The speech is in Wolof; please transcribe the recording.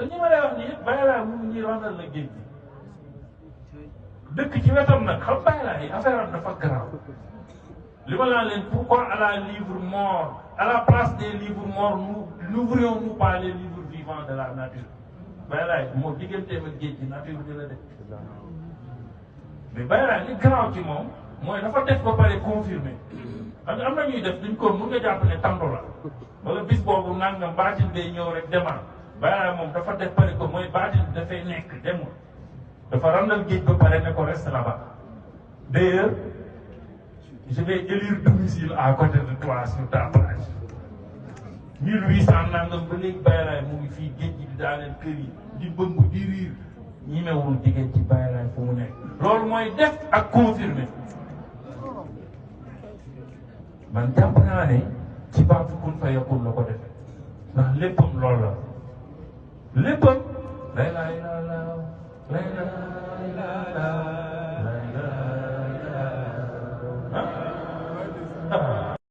te ñi ma lay wax nii yëpp bàyyi laa mu ñuy randal la géej gi dëkk ci wetam nag xam bàyyi laa yi affaire am dafa grave li ma laa leen pourquoi à la livre mort à la place des livres morts nous n'ouvrions-nous pas les livres vivants de la nature bàyyi laa yi moo digganteem ak géej gi nature bi la def mais bàyyi laa li grave ci moom mooy dafa def ba pare confirmé xam nga am na ñuy def duñ ko mun nga jàpp ne tàndu la wala bis boobu nangam baatin day ñëw rek demal bàyyi laa moom dafa def pare ko mooy baatin bi dafay nekk demul dafa randal géej ba pare ne ko reste là-bas d'ailleurs je vais élire domicile à côté de toi sur ta plage 1800 nangam ba léegi bàyyi laa mu ngi fii géej gi di daaneel kër yi di bëmb di riir ñi mewul jigéen ci bàyyi laa fu mu nekk loolu mooy def ak confirmer man jàpp naa ne ci baatu kun fa yakun la ko defee ndax léppam loolu la léppam lay lay la la lay lay la la